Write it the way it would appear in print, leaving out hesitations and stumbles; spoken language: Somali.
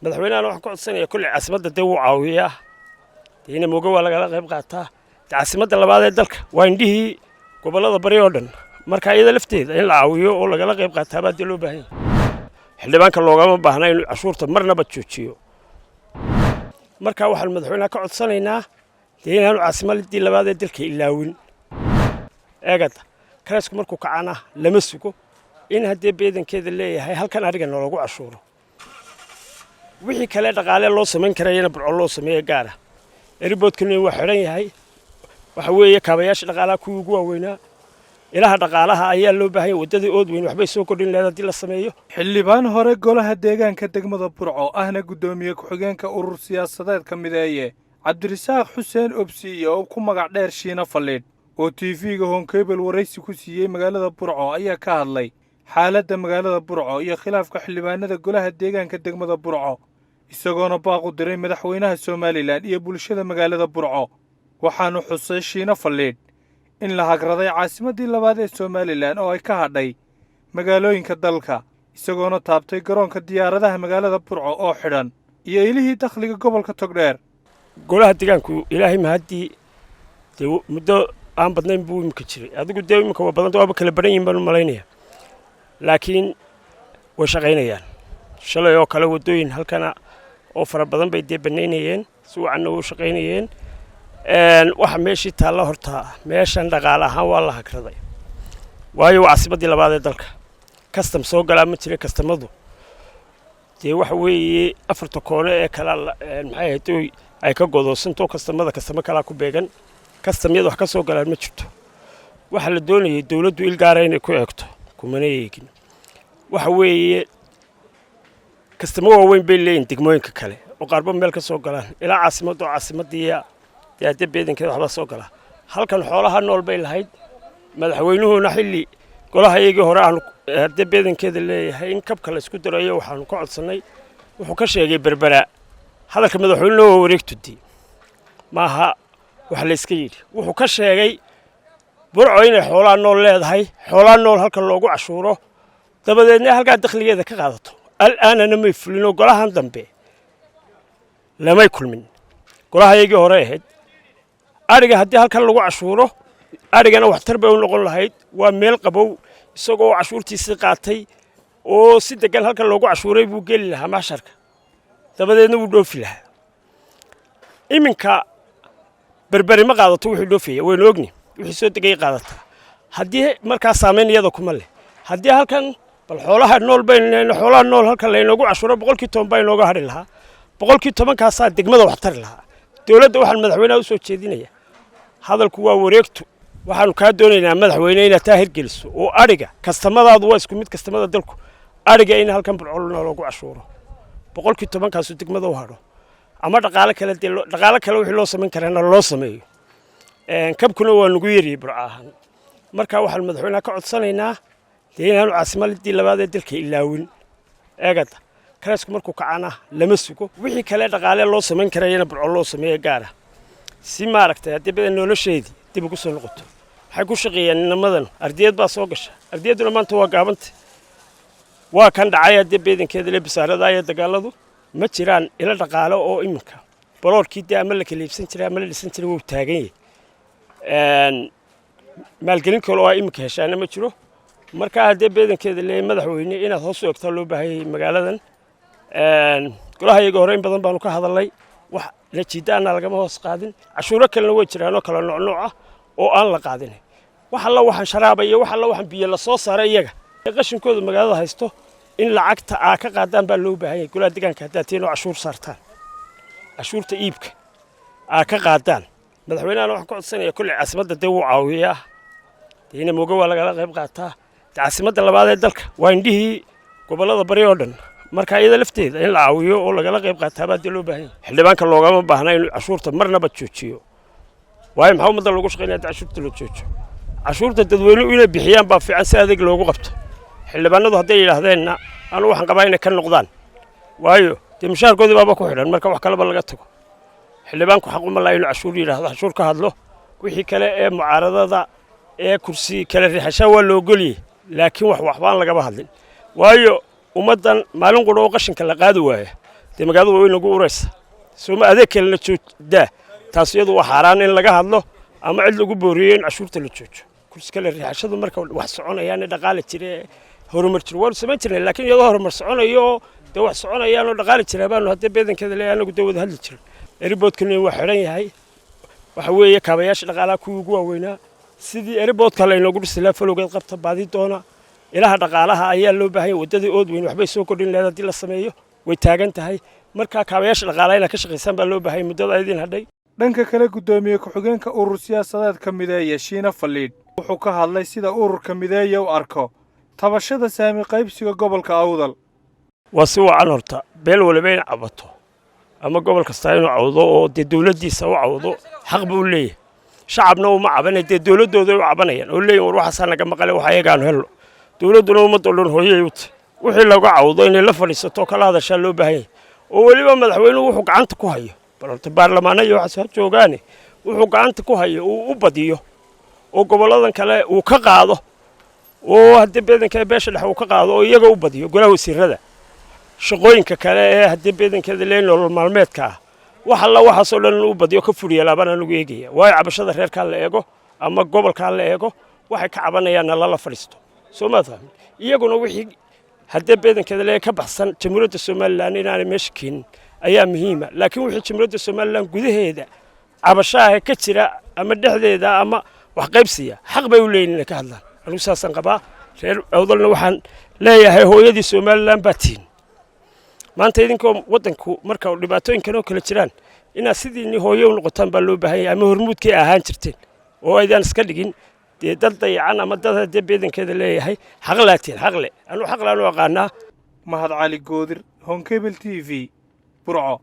Madaxweynahana waxaan ka codsanaya, kolley caasimadda dee wuu caawiyaa, dee ina mooga waa lagala qayb qaataa. Dee caasimadda labaad ee dalka waa indhihii gobollada bari oo dhan. Marka iyada lafteeda in la caawiyo oo lagala qayb qaataa baa dee loo baahan yahay. Xildhibaanka loogama baahna inuu cashuurta marnaba joojiyo. Marka waxaanu madaxweynaha ka codsanaynaa dee inaanu caasimaddii labaad ee dalka ilaawin. Eegada karaysku markuu kacana lama sugo in haddii beedankeeda leeyahay halkan adhiga noolagu cashuuro. Wixii kale dhaqaale loo samayn karayana Burco loo sameeyo gaara. Airportkuna waa xidhan yahay. Waxa weeye kaabayaasha dhaqaalaha kuwii ugu waaweynaa, ilaha dhaqaalaha ayaa loo baahan yahay. Waddadii ood weyn waxbay soo kordhin lahayd haddii la sameeyo. Xildhibaan hore golaha deegaanka degmada Burco, ahna guddoomiye ku-xigeenka urur siyaasadeedka Mideeye, Cabdirisaaq Xuseen Obsiiye oo ku magac dheer Shiina Faliidh, oo TV-ga Horn Cable waraysi ku siiyey magaalada Burco, ayaa ka hadlay xaaladda magaalada Burco iyo khilaafka xildhibaanada golaha deegaanka degmada Burco, isagoona baaq u diray madaxweynaha Somaliland iyo bulshada magaalada Burco. Waxaanu xusay Shiina Faliidh in la hagraday caasimaddii labaad ee Somaliland oo ay ka hadhay magaalooyinka dalka, isagoona taabtay garoonka diyaaradaha magaalada Burco oo xidhan iyo ilihii dakhliga gobolka Togdheer. Golaha deegaanku, Ilaahay mahaddii, dee muddo aan badnayn buu imika jiray. Adigu dee imika waa badanta, waaba kala baran yihin baan u malaynaya, laakiin way shaqaynayaan. Shalay oo kale waddooyin halkana oo fara badan bay dee bannaynayeen, si wacanna u shaqaynayeen. Waxa meeshii taalla horta, meeshan dhaqaale ahaan waa la hagraday, waayo waa caasimaddii labaad ee dalka. Kastam soo galaa ma jira. Kastamadu dee waxa weeye afarta koone ee kala maxay ahayd ay ka godoosanto kastamada, kastamo kalaa ku beegan. Kastamyada wax ka soo galaan ma jirto. Waxaa la doonayay dowladdu il gaara inay ku eegto, kumana eegin. Waxa weeye kastamo waaweyn bay leeyihin degmooyinka kale oo qaarba meel ka soo galaan ilaa caasimadda, oo caasimaddiiya dee haddii beedankeeda waxba soo galaa. Halkan xoolaha nool bay lahayd. Madaxweynuhuna xilli golaha iyagii hore aanu haddii beedankeeda leeyahay in kabka la isku darayo waxaanu ka codsannay. Wuxuu ka sheegay Berbera. Hadalka madaxweynuhuna waa wareegtudi, maaha wax la iska yidhi. Wuxuu ka sheegay Burco inay xoolaha nool leedahay, xoolaha nool halkan loogu cashuuro, dabadeedna halkaa dakhligeeda ka qaadato. Al'aanana may fulinoo golahan dambe lamay kulmin. Golaha iyagii hore ahayd adhiga haddii halkan lagu cashuuro, adhigana waxtar bay u noqon lahayd. Waa meel qabow, isagoo cashuurtiisii qaatay oo si degan halkan loogu cashuuray buu geli lahaa macsharka, dabadeedna wuu dhoofi lahaa. Iminka Berberi ma qaadato wuxuu dhoofaya, waynu ogni. Wixii soo degay qaadataa. Haddii markaa saamayn iyada kuma leh. Haddii halkan bal xoolaha nool baynu, xoolaha nool halkan laynoogu cashuuro, 10% baa inooga hadhi lahaa. 10%-kaasaa degmada wax tari lahaa. Dowladda waxaan madaxweynaha u soo jeedinaya, hadalku waa wareegto, waxaanu kaa doonaynaa, madaxweyne, inaad taa hirgeliso oo adhiga kastamadaadu waa isku mid kastamada dalku, adhiga in halkan Burco loogu cashuuro, 10%-kaasu degmada u hadho, ama dhaqaale kale dee dhaqaale kale wixii loo samayn karana loo sameeyo. Kabkuna waa nagu yariyey Burco ahaan. Marka waxaanu madaxweynaha ka codsanaynaa dee inaanu caasimaddii labaad ee dalka ilaawin. Eegada karaysku markuu kacana lama sugo. Wixii kale dhaqaale loo samayn karayana Burco loo sameeyo gaara, si maaragtay haddii badan nolosheedii dib ugu soo noqoto. Waxay ku shaqeeyaan inamadan, ardiyad baa soo gasha. Ardiyadduna maanta waa gaabanta, waa kan dhacay haddii beedankeeda le bisaarada iyo dagaaladu ma jiraan. Ilo dhaqaale oo iminka baloorkii dee ama la kala iibsan jiray ama la dhisan jiray wuu taagan yahay. Maalgelin kale oo iminka heshaana ma jiro. Marka haddii beedankeeda leeyahay, madaxweyne, inaad hoos u egtaa loo baahan yahay magaaladan. Golaha iyaga hore in badan baanu ka hadalnay, wax najiidaana lagama hoos qaadin. Cashuuro kalena way jiraanoo kala noocnooc ah oo aan la qaadin. Wax alla waxaan sharaaba iyo wax alla waxaan biyo la soo saaray, iyaga qashinkooda magaalada haysto, in lacagta aa ka qaadaan baa loo baahan yahay. Golaha deegaanka haddaad tihiin oo cashuur saartaan, cashuurta iibka aa ka qaadaan. Madaxweynahana waxaan ka codsanaya, kolley caasimadda dee wuu caawiyaa, dee ina mooga waa lagala qayb qaataa. Dee caasimadda labaad ee dalka waa indhihii gobollada bari oo dhan. Marka iyada lafteeda in la caawiyo oo lagala qayb qaataa baa dee loo baahan yahay. Xildhibaanka loogama baahna inuu cashuurta marnaba joojiyo, waayo maxaa ummadda loogu shaqaynaya haddii cashuurta loo joojiyo? Cashuurta dadweynuhu inay bixiyaan baa fiican si adeeg loogu qabto. Xildhibaanadu hadday yidhaahdeenna, anu waxaan qabaa inay ka noqdaan, waayo dee mushaharkoodii baaba ku xidhan. Marka wax kaleba laga tago, xildhibaanku xaq uma laha inuu cashuur yidhaahdo, cashuur ka hadlo. Wixii kale ee mucaaradada ee kursi kala riixashaa waa la ogoliyey, laakiin wax waxbaan lagaba hadlin, waayo ummaddan maalin qudha oo qashinka la qaadi waaya Dee magaaladu way nagu uraysa sooma? Adeeg kalena joojdaa. Taas iyadu waa xaaraan in laga hadlo ama cid lagu booriyo in cashuurta la joojo. Kursi kale riixashadu marka wax soconayaan, dhaqaale jire, horumar jiro, waanu samayn jirnay. Laakiin iyadoo horumar soconayo oo dee wax soconayaan oo dhaqaale jira baanu haddee beedankeeda leeyahay anagu dee wada hadli jirin. Airportkani waa xidhan yahay. Waxa weeye kaabayaasha dhaqaalaha kuwii ugu waaweynaa. Sidii airportka laynoogu dhisi lahaa falowgeed qabta, baadi doona ilaha dhaqaalaha ayaa loo baahan yahay. Waddadii ood weyn waxbay soo kordhin lahayd haddii la sameeyo, way taagan tahay. Marka kaabayaasha dhaqaalaha inaad ka shaqaysaan baa loo baahan yahay muddada idin hadhay. Dhanka kale, guddoomiye ku-xigeenka urur siyaasadeedka Mideeye, Shiina Faliidh, wuxuu ka hadlay sida ururka Mideeye u arko tabashada saami qaybsiga gobolka Awdal. Waa si wacan horta beel waliba in cabato ama gobol kastaa inuu cawdo oo dee dowladdiisa u cawdo, xaq buu u leeyahay. Shacabna uma cabana, dee dowladdooday u cabanayaan oo leeyihin: "War, waxaasaa naga maqale, wax ayagaanu helno." Dowladduna ummadda o dhan hooyay u tahy. Wixii laga cawdo inay la fadhiisato, kala hadashaa loo baahan yahay. Oo weliba madaxweynuhu wuxuu gacanta ku hayo, bal horta baarlamaana iyo waxaas ha joogaane, wuxuu gacanta ku hayo uu u badiyo oo gobolladan kale uu ka qaado, oo haddii beedanka beesha dhexe uu ka qaado oo iyaga u badiyo golaha wasiirada, shaqooyinka kale ee haddii beedankeeda lee nolol maalmeedka ah, wax alla waxaasoo dhan inuu badiyo ka fuliya laabaan anugu eegaya. Waayo, cabashada reerkaa la eego ama gobolkaa la eego, waxay ka cabanayaanna lala fadhiisto. Soo maad fahmin? Iyaguna wixii haddii beedankeeda lee ka baxsan Jamhuuriyadda Somaliland inaanay meesha keenin ayaa muhiima. Laakiin wixii Jamhuuriyadda Somaliland gudaheeda cabashaaha ka jira ama dhexdeeda ama wax qaybsiya, xaq bay u leeyihin inay ka hadlaan. Anigu saasaan qabaa. Reer Awdalna waxaan leeyahay: hooyadii Somaliland baa tihin. Maanta idinkoo waddanku marka dhibaatooyinkan oo kale jiraan, inaad sidiinni hooye u noqotaan baa loo baahan yahay, ama hormuudkay ahaan jirteen, oo aydaan iska dhigin dee dad dayacan ama dad haddee beedankeeda leeyahay. Xaqlaatiin, xaqle, anuu xaqlaan u aqaanaa. Mahad Cali Goodir, Horn Cable TV, Burco.